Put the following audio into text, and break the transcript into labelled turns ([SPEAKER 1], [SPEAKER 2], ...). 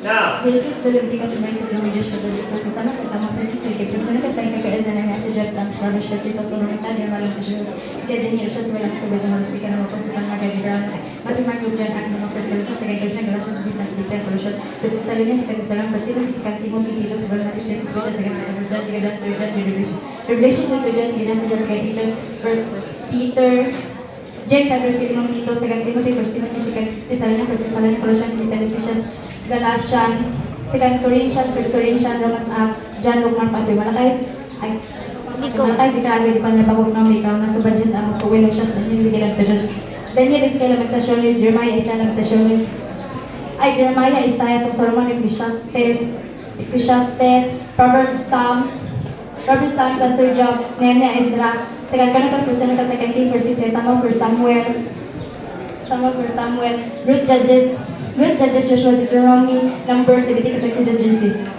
[SPEAKER 1] Now,
[SPEAKER 2] Genesis, Leviticus, Numbers, Deuteronomy, Joshua, Joshua, First Samuel, Second Samuel, First Kings, First Chronicles, Second Chronicles, Ezra, Nehemiah, Job, Psalms, Proverbs, Judges, Solomon, Isaiah, Jeremiah, Lamentations, Second Daniel, Joshua, William, Stewart, John, Speaker, Apostle, Paul, Haggai, Deuteronomy, Matthew, Mark, Luke, John, Acts, Romans, First Corinthians, Second Corinthians, Galatians, Ephesians, Philippians, Colossians, First Thessalonians, Second Thessalonians, First Timothy, Second Timothy, Titus, Romans, James, Peter, Second Peter, First John, Second John, Third John, Revelation, Revelation, Third John, Second John, First John, Second Peter, First Peter, James, First Philemon, Tito, Second Timothy, First Timothy, Second Thessalonians, First Thessalonians, Colossians, Philippians, Ephesians, Galatians, Second Corinthians, First Corinthians, Romans, Acts, John, Luke, Mark, Matthew, Malakay, ay, Malakay, Zechariah, Japan, Habakkuk, Nahum, ikaw, nasa Badges, Amos, Joel, Hosea, Daniel, Ezekiel, Lamentations, Daniel, Ezekiel, Lamentaciones, Jeremiah, Isaiah, Lamentaciones, ay, Jeremiah, Isaiah, Solomon, Ecclesiastes, Ecclesiastes, Proverbs, Psalms, Proverbs, Psalms, Esther, Job, Nehemiah, Ezra, Second Chronicles, First Chronicles, Second King, First King, Samuel, First Samuel, Samuel, First Samuel, Ruth, Judges, Ruth, Judges, Joshua, Deuteronomy, Numbers, Leviticus, Exodus, Genesis.